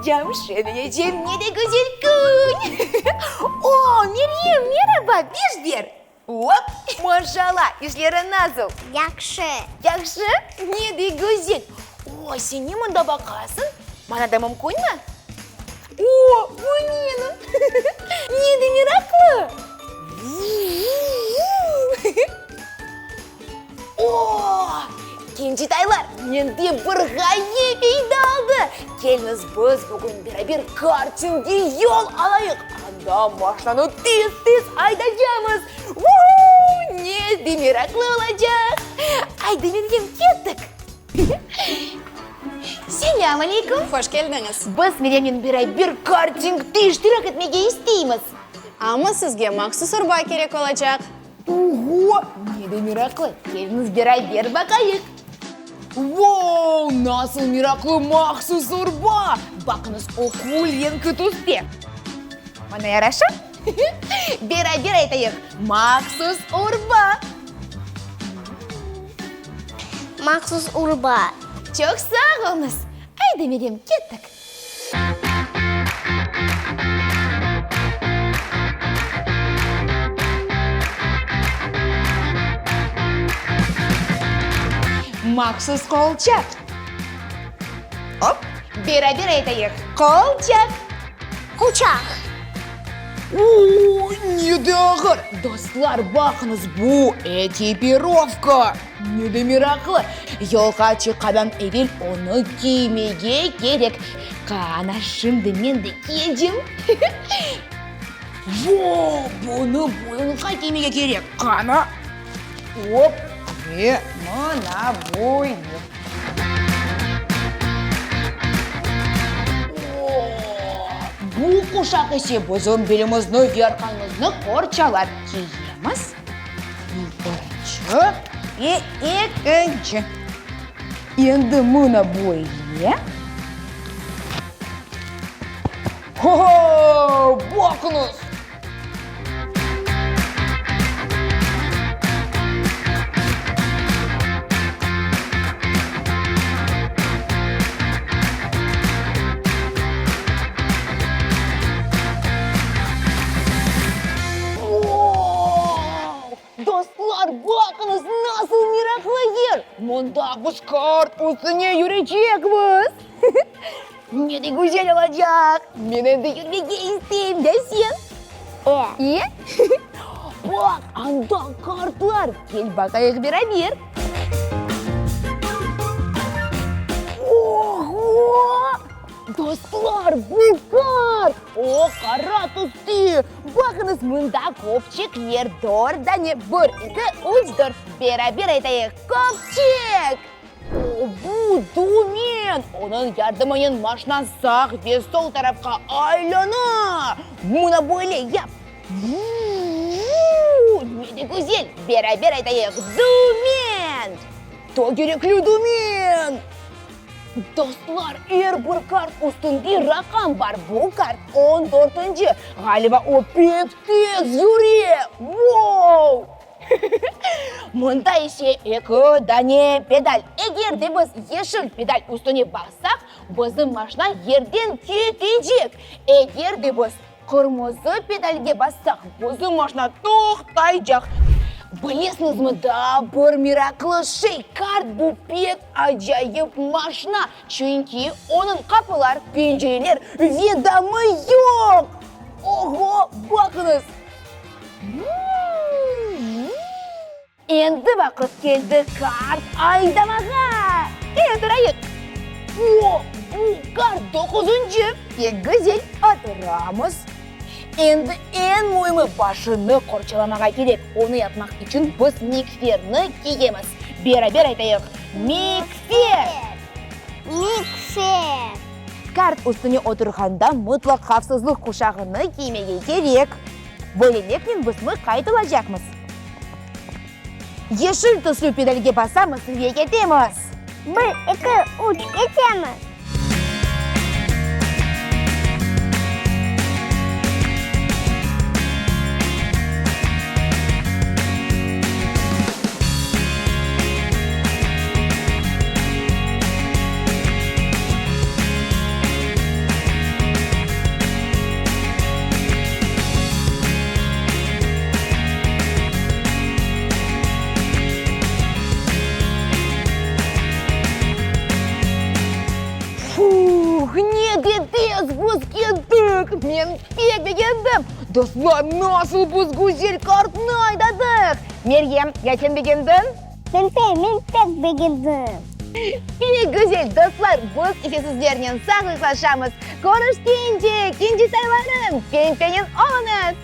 Oynaycam, şeñlenecem, ne de güzel kün! O, Meryem, meraba, beş ber! Op! Maşallah, işleriñ nasıl? Yahşı. Yahşı? Ne de güzel! O, sen ne mında baqasıñ? Maña da mümkünmi? O, bu menim! Ne de meraqlı! O, kencitaylar, mende bir ğaye peyda oldı! Keliñiz, biz bugün beraber kartingge yol alayıq, anda maşnanı tez-tez aydacamız! Vu-hu! Ne de meraqlı olacaq! Aydı, Meryem, kettik! Selâm aleyküm! Hoş keldiñiz! Biz Meryemnen beraber kartingde iştirak etmege isteymiz. Amma sizge mahsus urba kerek olacaq. Oğo, ne de meraqlı! Keliñiz beraber baqayıq! Vau, nasıl meraqlı mahsus urba! Baqıñız, o kül renki tüste. Maña yaraşa? Beraber aytayıq, mahsus urba! Mahsus urba. Çoq sağ oluñız! Aydı, Meryem, kettik! Mahsus qolçaq. Op, beraber aytayıq, qolçaq! Qolçaq. Oy, ne de ağır! Dostlar, baqıñız, bu ekipirovka! Ne de meraqlı! Yolğa çıqqandan evel onı kiymege kerek. Qana, şimdi men de kiyecem. Vo, bunı boyunğa kiymege kerek. Qana, op, ve mına böyle. O, bu quşaq ise bizim belimizni ve arqamıznı qorçalar. Kiyemiz. Birinci ve ekinci. Endi mına böyle. Ho-ho! Baqıñız! Vau! Dostlar, baqıñız, nasıl meraqlı yer! Mında biz kart üstüne yürecekmiz! Ne de güzel olacaq! Men endi yürmege isteyim, ya sen? E. E? Baq, anda kartlar! Kel baqayıq beraber! Oho! Dostlar, bu kart! O, qara tüste! Baqıñız, mında köpçekler, dört dane, bir, eki, üç, dört. Beraber aytayıq, köpçek! O, bu dümen! Onıñ yardımınen maşina sağ ve sol tarafqa aylana. Mına böyle yap! Vu-vu-vu! Ne de güzel! Beraber aytayıq, dümen! Tögerekli dümen! Dostlar, er bir kart üstünde raqam bar. Bu kart on dörtünci. Ğaliba, o pek tez yüre! Vou! Mında ise eki dane pedal. Eger de biz yeşil pedal üstüne bassaq, bizim maşina yerden ketecek. Eger de biz Qırmızı pedalge bassaq, bizim maşina toqtaycaq. Bilesiñizmi, daa bir meraqlı şey, kart bu pek acayip maşina, çünki onıñ qapılar, pencereler ve damı yoq! Oğo, baqıñız! Endi vaqıt keldi kart aydamağa! Kele oturayıq! O, bu kart doquzıncı! Pek güzel, oturamız. Endi eñ müimi, başını qorçalamağa kerek. Onı yapmaq içün biz mikferni kiyemiz. Beraber aytayıq, Mikfer! Mikfer! Kart üstüne oturğanda mıtlaq havfsızlıq quşağını kiymege kerek. Böyleliknen biz mıqayt olacaqmız. Yeşil tüslü pedalge basamız ve ketemiz. Bir, eki, üç, ketemiz! Kettik! Men pek begendim! Dostlar, nasıl biz güzel kartnı aydadıq! Meryem, ya sen begendiñ? Men pek, men pek begendim. Pek güzel, dostlar, biz ise sizlernen sağlıqlaşamız. Körüşkence, kencetaylarım, pempenen oluñız!